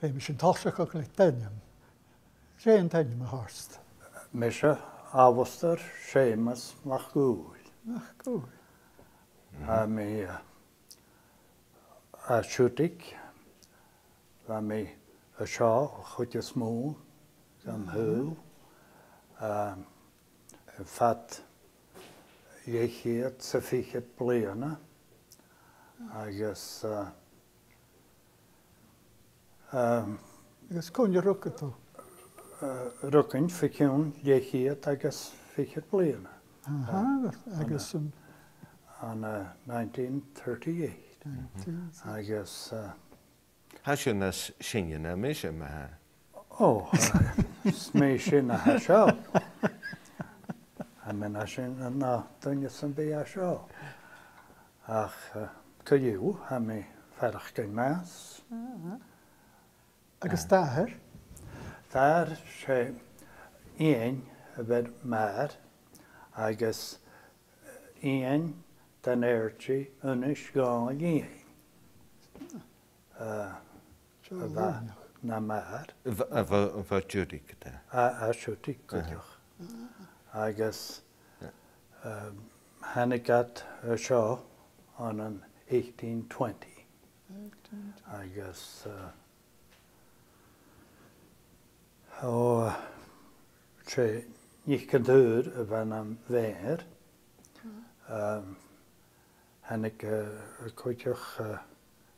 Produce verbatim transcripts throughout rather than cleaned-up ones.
Tha mise an toiseach a' cluich an t-ainm. Dè an t-ainm a th' ort? Mise Alasdair Seumas MacDhùghaill. MacDhùghaill. Tha mi, eh, à Siùdaig, bha mi an seo a' chuid as motha dhen t-saoghal, um, fad leth-cheud 's a fichead bliadhna, agus, uh, um, agus cuin a rugadh tu? Uh, rugadh mi bho chionn leth-cheud agus fichead bliadhna. Aha, uh, agus ann an, ann an, uh, nineteen thirty-eight. Nineteen thirty-eight. Agus, uh, tha sin nas sine na mise, ma-thà. Ò, eh, 's mi sin a tha seo. Tha mi nas sine na duine sam bith a tha seo. Ach, eh, co-dhiù, tha mi a' faireachdainn math. Agus d' athair? D' athair, 's e Iain a bh' air m' athair, agus Iain den Eardaidh Aonghais Dhòmhnaill Iain. Eh, a bha nam athair. A bha, a bha, a bha à Siùdaig, tha? À, à Siùdaig cuideachd. Agus, um, thàinig iad an seo ann an eighteen twenty. Eighteen twenty. Agus, uh, ò, 's e Nic an t-Saoir a bha nam mhàthair. Um, thàinig, eh, cuideachd, eh,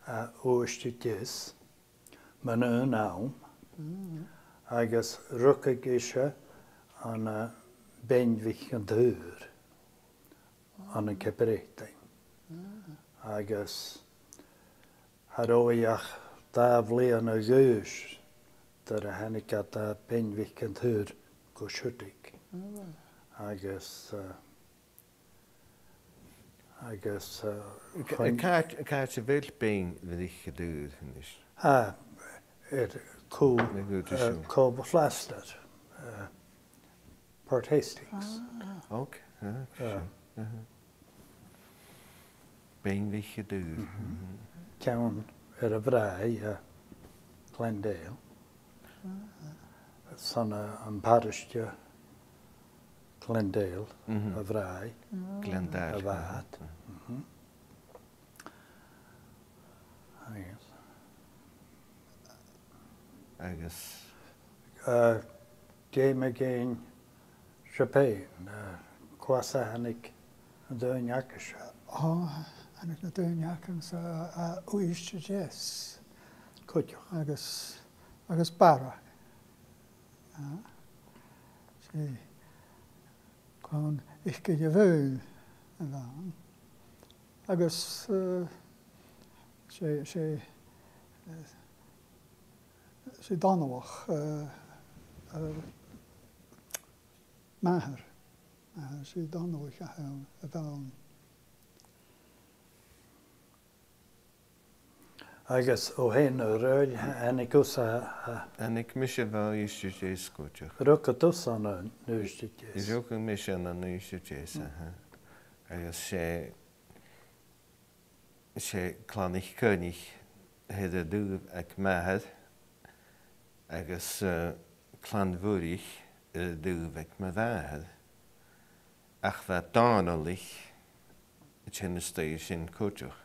à Uibhist a Deas mun aon àm, agus rugadh ise ann am Beinn Mhic an t-Saoir, ann an Ceap Breatainn. Agus cha robh i ach dà bhliadhna a dh'aois nuair a thàinig iad à Beinn Mhic an t-Saoir gu Siùdaig. Agus, eh, Agus, eh, càit, càit a bheil Beinn Mhic an t-Saoir a-nis? Ah, air cùl, na gùd eh, sin. Cùl Bhlastar, eh, Port Hastings. Ah. Ok, ah, sin. Beinn Mhic an t-Saoir. Ceann air a' bhràigh, eh, Glendale. 'S ann, eh, am paraiste Glendale a bhràigh. Glendale. A bha iad. Agus? Agus, eh, dè mu dheidhinn Japan, eh, cò às a thàinig na daoine agaibhse? Ò, thàinig na daoine agamsa à, à Uibhist a Deas. Cuideachd. Agus, agus Barra. Ah, 's e clann Mhic a' Bhùirn a bh' ann. Agus, eh, 's e, 's e, eh, 's e Dòmhnallach, eh, eh, m' athair. Eh, 's e Dòmhnallach a th' ann, a bh' ann. Agus thu fhèin, a Ruairidh, thàinig thusa à, à... Thàinig mise bho Uibhist a Deas cuideachd. Rugadh tusa ann an Uibhist a Deas? Rugadh mise ann an Uibhist a Deas, aha. Agus 's e, 's e Clann Uí Choinnich a th' air an taobh aig m' athair, agus, eh, Clann Mhuirich air an taobh aig mo mhàthair. Ach bha Dòmhnallaich a' tighinn a-staigh an sin cuideachd.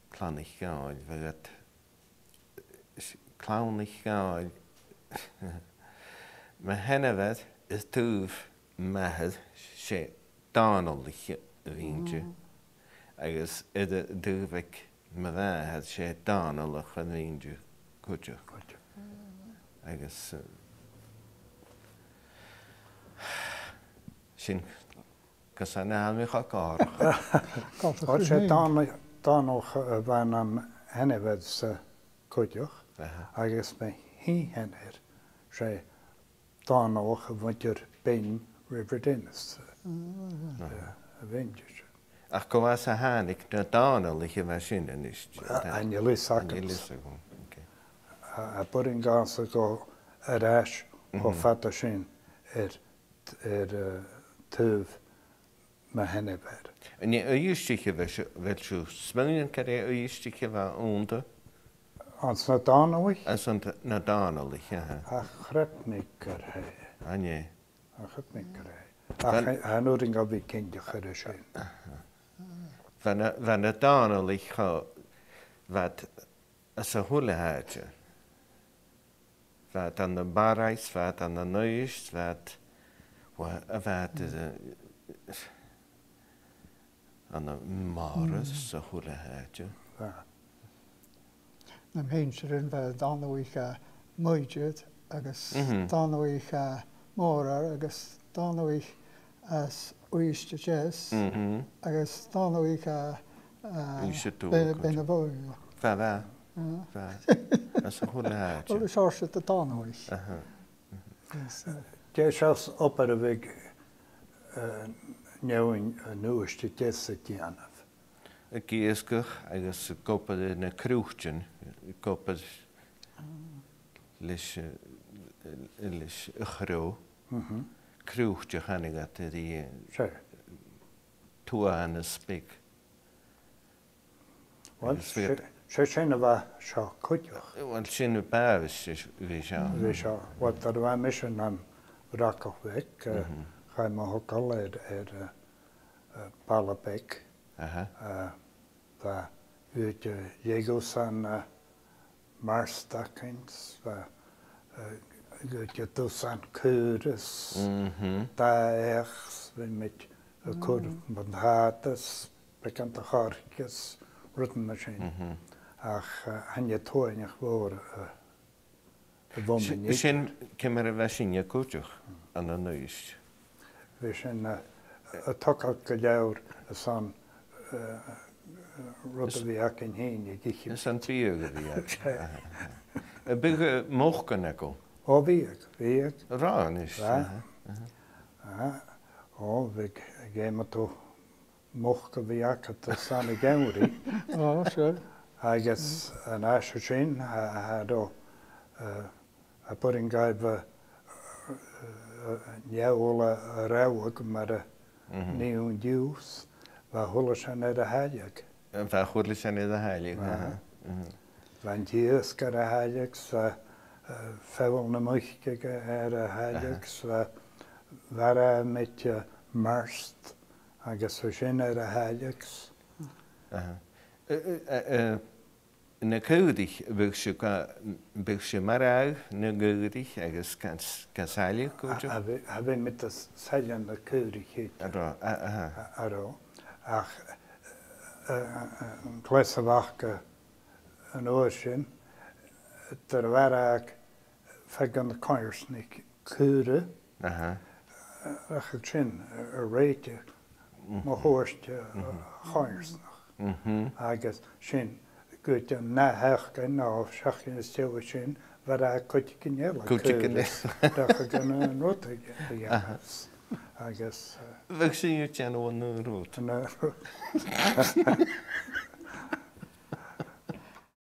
Clann Uí Cheòil, bha iad, Clann Uí Cheòil. Mo sheanmhair air taobh m' athar, 's e Dòmhnallaich a bh' innte. Agus air an taobh aig mo mhàthair, 's e Dòmhnallach a bh' innte cuideachd. Cuideachd. Agus, eh, sin gus an àm a chòrd. Ò, 's e Dòmhna-, Dòmhnallach a bha nam sheanmhair-sa cuideachd, agus mo shinn-seanair, 's e Dòmhnallach a mhuinntir Beinn River Denys, eh, a bh' innte. Ach cò às a thàinig na Dòmhnallaich a bha sin a-nis? A, chan eil fhios agam. Chan eil fhios agam, ok. A, a b' urrainn dhomhsa a dhol air ais cho fada sin air, air, eh, taobh mo sheanmhair. An e Uibhistich a bha, a bheil sibh a' smaoineachadh gur e Uibhistich a bha annta? Anns na Dòmhnallaich? Anns an, na Dòmhnallaich, aha. Ach chreid mi gur e. An e? Ach chreid mi gur e. Ach chan urrainn dhomh a bhith cinnteach air sin. Bha na, bha na Dòmhnallaich cho, bha iad anns a h-uile h-àite. Bha iad ann am Barraigh, bha iad ann an Uibhist, bha iad, bha, bha iad, eh, ann am Barraigh, anns a h-uile h-àite. Bha. Na sinnsearan, bha Dòmhnallaich à Mùideart agus Dòmhnallaich à Mòrar agus Dòmhnallaich às Uibhist a Deas agus Dòmhnallaich à, à Uibhist a Tuath, Beinn, Beinn na Faoghla. Bha, bha. Bha. Anns a h-uile h-àite. Uill, seòrsa de Dhòmhnallaich. Aha. Dè seòrsa obair a bhiodh, eh, neach ann an Uibhist a Deas a' dèanamh? Ag iasgach agus ag obair air na croitean, ag obair leis, eh, leis a' chrodh. Croit a chanadh iad ri, eh, tuathanas beag. Uill, 's e, 's e sin a bha seo cuideachd. Uill, sin a bha, 's e, bha seo. Bha seo. Uill, nuair a bha mise nam bhracach bheag, eh, chaidh mo thogail air, air, eh, eh, baile beag. Aha. Eh, bha, bhiodh, eh, dh'fheumadh tu, eh, mart stockings, bha, eh, gu, gu dusan caora is dà each, bha mi a' cur buntàta is beagan de choirce is rudan mar sin. Ach, eh, chan e tuathanach mhòr, eh, a bh' ann. Sin, sin ciamar a bha sinne cuideachd ann an Uibhist. Bha sinn, eh, a' togail gu leòr airson, eh, rud a bhith againn fhìn ag ithe. Airson biadh a bhith againn. Am biodh, eh, mucan agaibh? Ò, bhiodh, bhiodh. An robh a-nis? Bha. Aha, aha. Ò, bhiodh, dh'fheumadh tu muc a bhith agad airson a' gheamhraidh. Ò, sure. Agus an uair sin, tha, tha, eh, a b' urrainn dhaibh, eh, eh, neul a, a reothadh mar a nì thu an-diugh, bha a h-uile sìon air a thairgsinn. Bha a h-uile sìon air a thairgsinn, aha. Bha an t-iasg air a thairgsinn, bha, eh, feòil na muice air a thairgsinn, bha, bha, eh, mart, agus bha sin air a thairgsinn. Aha. Eh, eh, eh, eh, na caoraich, am biodh sibh ga, am biodh sibh a' marbhadh na caoraich agus gan s-, gan sailleadh cuideachd? A, a bhi-, a bhiodh mi a' sailleadh nan caoraich idir. An robh, a, aha. A, an robh. Ach, eh, eh, eh, an cleas a bh' aca an uair sin, nuair a mharbhadh feadhainn de choimhearsnaich caora, aha, eh, ach sin, eh, a rèite, mo chuairt, eh, choimhearsnach. Agus sin, gu dè an ath sheachdain no seachdain às dèidh sin, mharbhadh cuideigin eile. Cuideigin eile. Caora, dè chuir an rud a dhèanamh. Agus, eh, bhiodh sibh a' dèanamh an aon rud. An aon rud.